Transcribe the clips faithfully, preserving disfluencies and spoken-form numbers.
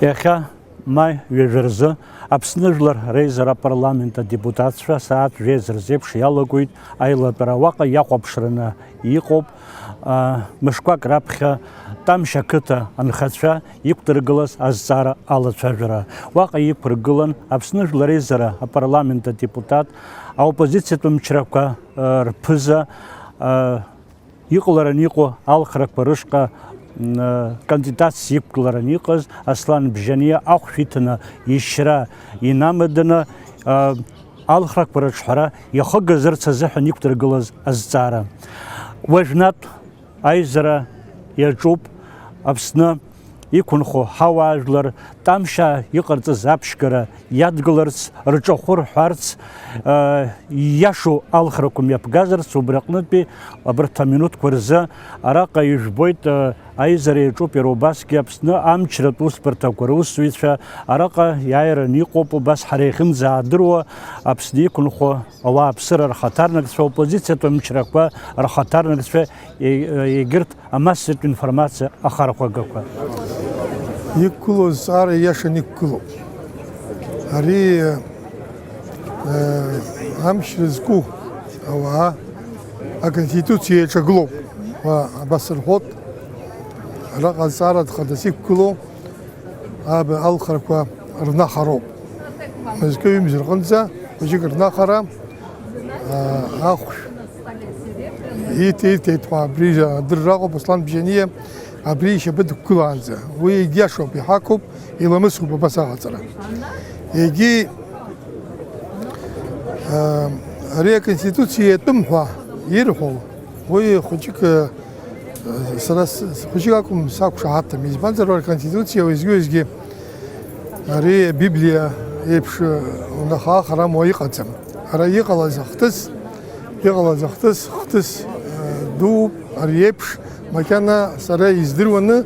Иахьа маи ҩажәа рзы Аԥсны Жәлар Реизара апарламент адепутатцәа сааҭ жәеиза рзеиԥш иалагоит аилатәара. Уаҟа иахәаԥшраны иҟоуп, а, мышқәак раԥхьа Тамшь ақыҭа анхацәа иқәдыргылаз азҵаара алацәажәара. Уаҟа иқәыргылан Аԥсны Жәлар Реизара апарламент адепутат, аоппозициатә мчрақәа, а, рԥыза, а, иҟаларан иҟоу алхрақәа рышҟа, м, кандидатс иқәгыларан иҟаз Аслан Бжьаниа ахәшә иҭаны ишьра инамаданы, а, алхрақәа рыҿҳәара иахыгазырц азыҳәан иқәдыргылаз азҵаара. Уажәнатә аизара иаҿуп Аԥсны иқәынхо ҳауаажәлар Тамшьаа иҟарҵаз аԥшьгара иадгыларц, рҿахәы рҳәарц, э, ииашоу алхрақәа мҩаԥгазарц, убри аҟнытәи абарҭ аминуҭқәа рзы араҟа ижәбоит, э, аизара иаҿуп иара убасгьы Аԥсны амчратә усбарҭақәа русзуҩцәа, араҟа иааираны иҟоуп, убас ҳара иахьынӡаадыруа Аԥсны иқәынхо ауааԥсыра рхаҭарнакцәа, аоппозициатә мчрақәа рхаҭарнакцәа, е-, егьырҭ амассатә информациа ахархәагақәа. Иқәгылоу зҵаара ииашаны иқәгылоуп. Ари, э, амчра зку ауаа аконституциа иаҿагылоуп ҳәа абас рҳәоит. Араҟа азҵаара хадас иқәгылоу аб-, алхрақәа рнахароуп. Мызкы ҩымз рҟынӡа хәыҷык рнахара, а, ахәшә иҭ-, иҭеит ҳәа абри адырра ыҟоуп, Аслан Бжьаниа абри ишьапы дықәгылаанӡа. Уи егьиашоуп, иҳақуп, иламысуп абас аҟаҵара. Егьи, а, ари аконституциа иатәым ҳәа ирҳәо, уи хәыҷык, а, сара с-, с-, хәыҷык акәым сақәшаҳаҭым. Избанзар, уара, аконституциа уеизгьы-уеизгьы ари абиблиа еиԥш, а, унахаахар амуа иҟаӡам. Ара иҟалаз ахҭыс, иҟалаз ахҭыс, хҭыс, э, дууп, ари еиԥш, макьана сара издыруаны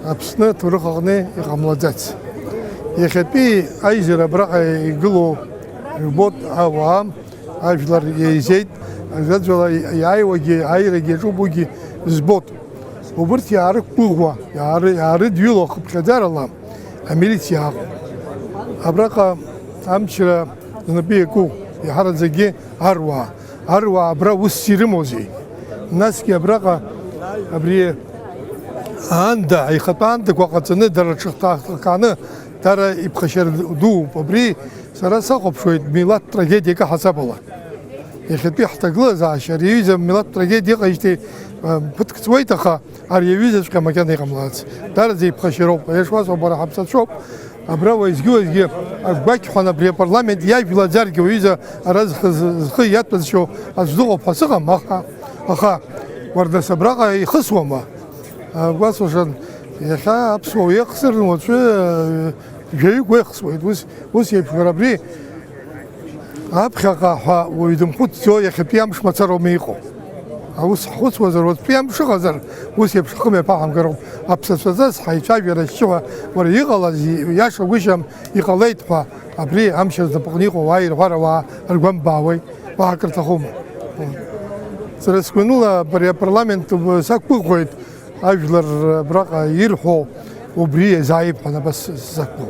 Аԥсны аҭоурых аҟны иҟамлаӡац. Иахьатәи аизара абраҟа игылоу жәбоит ауаа, ажәлар еизеит, ажәаӡәала иааиуагьы, аирагьы иаҿуп, уигьы збоит. Убырҭ иаарықәгәыӷуа, иаары-, иаарыдҩыло хыԥхьаӡарала амилициа аҟоуп. Абраҟа амчра знапы иаку иаҳараӡакгьы аруаа. Аруаа абра усс ирымоузеи? Насгьы абраҟа абри аанда, аихатә аандақәа ҟаҵаны, дара рҽыхҭааханы, дара иԥхашьара дууп. Абри сара сахәаԥшуеит, милаҭ трагедиак аҳасабала. Иахьатәи ҳҭагылазаашьа ари аҩыза милаҭ трагедиа ыҟаижьҭеи, а, ԥыҭк ҵуеит, аха ари аҩызаҵәҟьа макьана иҟамлац. Дараӡа иԥхашьароуп. Аиашуасҳәап, бара ҳаԥсацәоуп. Абра уеизгьы-уеизгьы агәақьҳәан абри апарламент иажәлаӡаргьы уаҩыза ара зхы, зхы иаҭәазшьо аӡә дыҟоуп ҳәа сыҟам, аха, аха, уара, нас абраҟа ихысуама? А, гәасҭошан, иахьа аԥсуа уеихсыр, уаҵәы, а, жәаҩык уеихсуеит. Ус, ус еиԥш, уара, абри аԥхьаҟа ҳәа уаҩ дымхәыцӡо, иахьатәи амш мацароума иҟоу? Аус ҳхәыцуазар, уаҵәтәи амш ыҟазар, ус еиԥш ҳхы мҩаԥаҳамгароуп. Аԥсацәаӡаз ҳаицәажәара ашьшьыҳәа, уара, иҟалаз иашагәышьам, иҟалеит ҳәа, абри амш азнапаҟны иҟоу ауаа ирҳәар ауаа ргәамбаауеи? Уаҳа акрыҭахума? Сара сгәаныла, абри апарламент сақәгәыӷуеит, ажәлар абраҟа ирҳәо убри иазааип ҳәа абас сзақәгәыӷуеит.